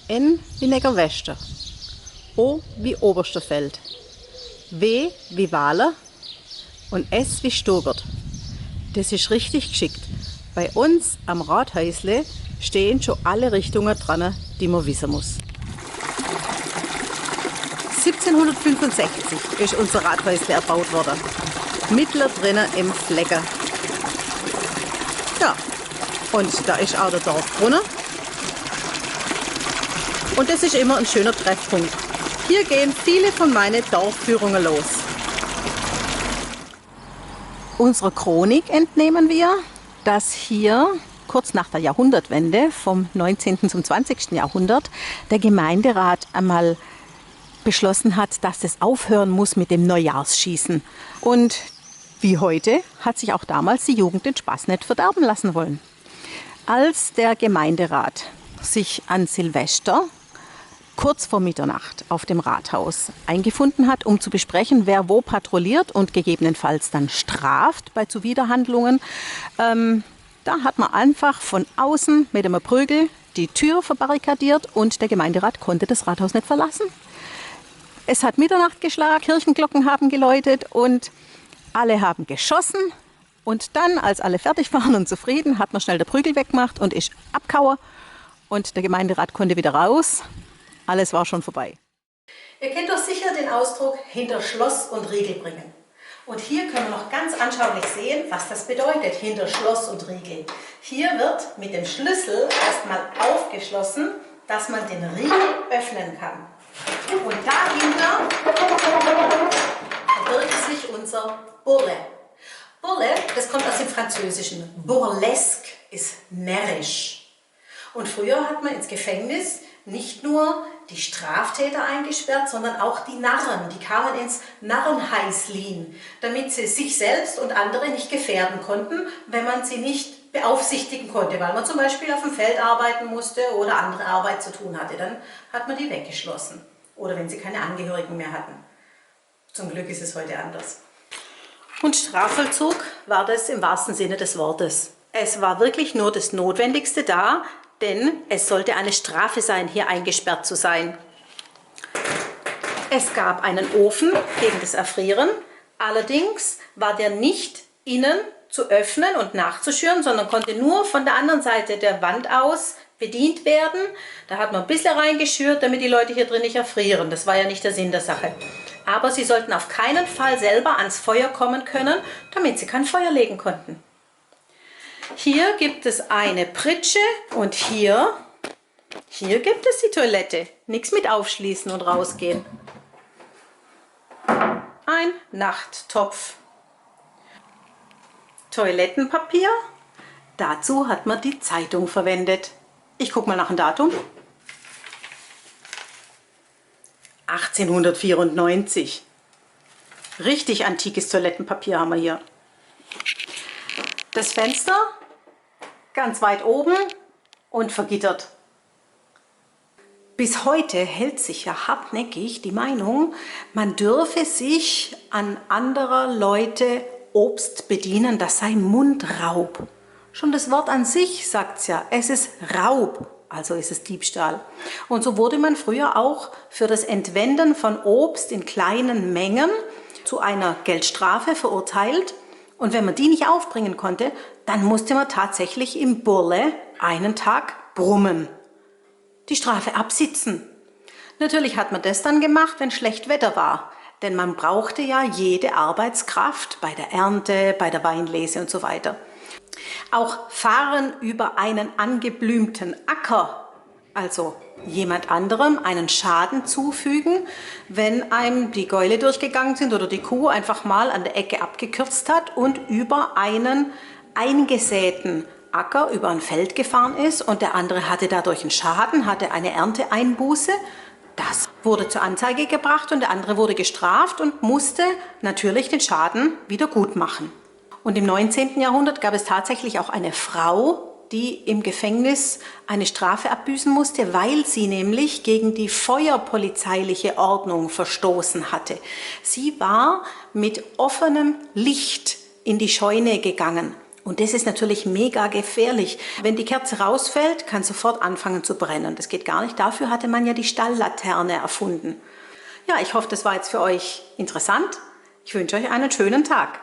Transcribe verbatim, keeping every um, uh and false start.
N wie Negerweschter, O wie Obersterfeld, W wie Wahler und S wie Stuttgart. Das ist richtig geschickt. Bei uns am Rathäusle stehen schon alle Richtungen dran, die man wissen muss. Siebzehnhundertfünfundsechzig ist unser Rathäusle erbaut worden. Mittler drinnen im Flecken. Ja, und da ist auch der Dorfbrunnen. Und das ist immer ein schöner Treffpunkt. Hier gehen viele von meinen Dorfführungen los. Unserer Chronik entnehmen wir, dass hier kurz nach der Jahrhundertwende vom neunzehnten zum zwanzigsten Jahrhundert der Gemeinderat einmal beschlossen hat, dass es aufhören muss mit dem Neujahrsschießen. Und wie heute hat sich auch damals die Jugend den Spaß nicht verderben lassen wollen. Als der Gemeinderat sich an Silvester kurz vor Mitternacht auf dem Rathaus eingefunden hat, um zu besprechen, wer wo patrouilliert und gegebenenfalls dann straft bei Zuwiderhandlungen, ähm, da hat man einfach von außen mit einem Prügel die Tür verbarrikadiert und der Gemeinderat konnte das Rathaus nicht verlassen. Es hat Mitternacht geschlagen, Kirchenglocken haben geläutet und alle haben geschossen. Und dann, als alle fertig waren und zufrieden, hat man schnell den Prügel weggemacht und ist abgehauen. Und der Gemeinderat konnte wieder raus. Alles war schon vorbei. Ihr kennt doch sicher den Ausdruck hinter Schloss und Riegel bringen. Und hier können wir noch ganz anschaulich sehen, was das bedeutet, hinter Schloss und Riegel. Hier wird mit dem Schlüssel erstmal aufgeschlossen, dass man den Riegel öffnen kann. Und dahinter verbirgt sich unser Burle. Burle, das kommt aus dem Französischen. Burlesque ist närrisch. Und früher hat man ins Gefängnis nicht nur die Straftäter eingesperrt, sondern auch die Narren. Die kamen ins Narrenhäuschen, damit sie sich selbst und andere nicht gefährden konnten, wenn man sie nicht beaufsichtigen konnte, weil man zum Beispiel auf dem Feld arbeiten musste oder andere Arbeit zu tun hatte. Dann hat man die weggeschlossen. Oder wenn sie keine Angehörigen mehr hatten. Zum Glück ist es heute anders. Und Strafvollzug war das im wahrsten Sinne des Wortes. Es war wirklich nur das Notwendigste da, denn es sollte eine Strafe sein, hier eingesperrt zu sein. Es gab einen Ofen gegen das Erfrieren, allerdings war der nicht innen zu öffnen und nachzuschüren, sondern konnte nur von der anderen Seite der Wand aus bedient werden. Da hat man ein bisschen reingeschürt, damit die Leute hier drin nicht erfrieren. Das war ja nicht der Sinn der Sache. Aber sie sollten auf keinen Fall selber ans Feuer kommen können, damit sie kein Feuer legen konnten. Hier gibt es eine Pritsche und hier, hier gibt es die Toilette. Nichts mit aufschließen und rausgehen. Ein Nachttopf. Toilettenpapier. Dazu hat man die Zeitung verwendet. Ich guck mal nach dem Datum. Achtzehnhundertvierundneunzig. Richtig antikes Toilettenpapier haben wir hier. Das Fenster ganz weit oben und vergittert. Bis heute hält sich ja hartnäckig die Meinung, man dürfe sich an anderer Leute Obst bedienen, das sei Mundraub. Schon das Wort an sich sagt's ja, es ist Raub, also ist es Diebstahl. Und so wurde man früher auch für das Entwenden von Obst in kleinen Mengen zu einer Geldstrafe verurteilt. Und wenn man die nicht aufbringen konnte, dann musste man tatsächlich im Burle einen Tag brummen, die Strafe absitzen. Natürlich hat man das dann gemacht, wenn schlecht Wetter war, denn man brauchte ja jede Arbeitskraft bei der Ernte, bei der Weinlese und so weiter. Auch Fahren über einen angeblümten Acker, also jemand anderem einen Schaden zufügen, wenn einem die Gäule durchgegangen sind oder die Kuh einfach mal an der Ecke abgekürzt hat und über einen eingesäten Acker, über ein Feld gefahren ist und der andere hatte dadurch einen Schaden, hatte eine Ernteeinbuße. Das wurde zur Anzeige gebracht und der andere wurde gestraft und musste natürlich den Schaden wieder gut machen. Und im neunzehnten Jahrhundert gab es tatsächlich auch eine Frau, die im Gefängnis eine Strafe abbüßen musste, weil sie nämlich gegen die feuerpolizeiliche Ordnung verstoßen hatte. Sie war mit offenem Licht in die Scheune gegangen Und das ist natürlich mega gefährlich. Wenn die Kerze rausfällt, kann sofort anfangen zu brennen. Das geht gar nicht. Dafür hatte man ja die Stalllaterne erfunden. Ja, ich hoffe, das war jetzt für euch interessant. Ich wünsche euch einen schönen Tag.